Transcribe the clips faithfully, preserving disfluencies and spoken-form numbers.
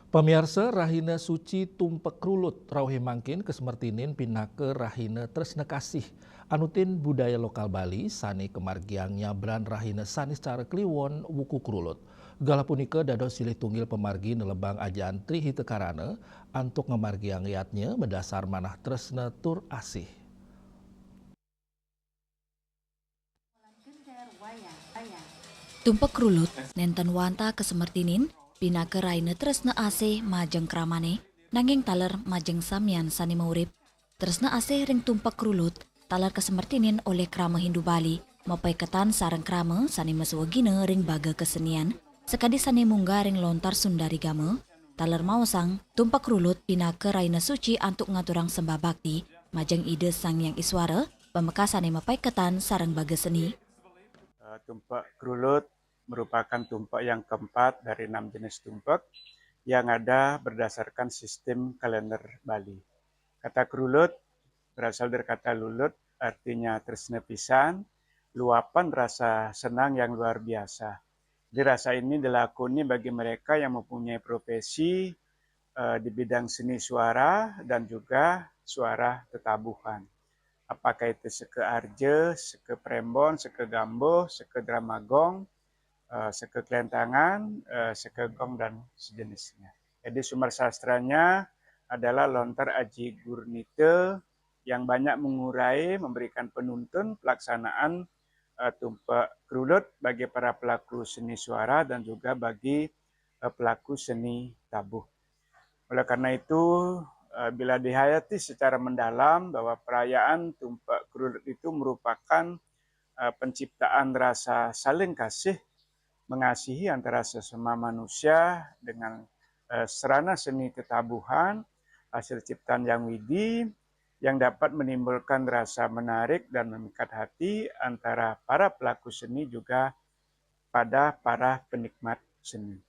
Pamiarsa, rahina suci Tumpek Krulut rauhé mangkin kasemertinin pinaka rahina tresna kasih, anutin budaya lokal Bali sané kamargiang nyabran rahina Saniscara Kliwon wuku Krulut. Galah punika dados silih tunggil pamargi nelebang ajaan Tri Hita Karana antuk ngamargiang yadnya madasar manah tresna tur asih. Tumpek Krulut nénten wantah kasemertinin pinaka rahina tresna asih majeng kramané, nanging taler majeng samian sané maurip. Tresna asih ring Tumpek Krulut taler kasemertinin olih krama Hindu Bali, mapaiketan sareng krama sané masuagina ring baga kasenian, sakadi sané munggah ring lontar Sundari Gama, taler maosang Tumpek Krulut pinaka rahina suci antuk ngaturang sembah bakti majeng Ida Sang Hyang Iswara, pamekasané mapaiketan sareng baga seni. Eh, Tumpek Krulut merupakan tumpek yang keempat dari enam jenis tumpek yang ada berdasarkan sistem kalender Bali. Kata Krulut berasal dari kata lulut, artinya tresna pisan, luapan rasa senang yang luar biasa. Jadi rasa ini dilakoni bagi mereka yang mempunyai profesi eh, di bidang seni suara dan juga suara tetabuhan. Apakah itu seka arja, seka prembon, seka gambuh, seka drama gong, eh, seka kelentangan, eh, seka gong dan sejenisnya. Jadi sumber sastranya adalah lontar Aji Gurnita yang banyak mengurai, memberikan penuntun pelaksanaan eh, Tumpek Krulut bagi para pelaku seni suara dan juga bagi eh, pelaku seni tabuh. Oleh karena itu, eh, bila dihayati secara mendalam bahwa perayaan Tumpek Krulut itu merupakan eh, penciptaan rasa saling kasih, mengasihi antara sesama manusia dengan eh, sarana seni tetabuhan, hasil ciptaan Yang Widi, yang dapat menimbulkan rasa menarik dan memikat hati antara para pelaku seni juga pada para penikmat seni.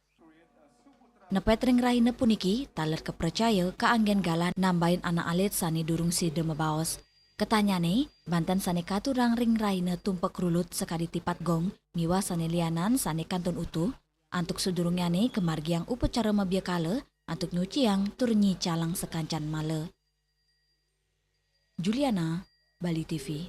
Nepet ring rahina puniki, taler kapracaya kaanggén galah nambahin anak alit sané durung sida mabaos. Katanyané, banten sané katurang ring rahina Tumpek Krulut sakadi tipat gong miwah sané lianan sané kantun utuh, antuk sadurungnyané kamargiang upacara mabyakala antuk nyuciang tur nyicalang sakancan mala. Juliana, Bali T V.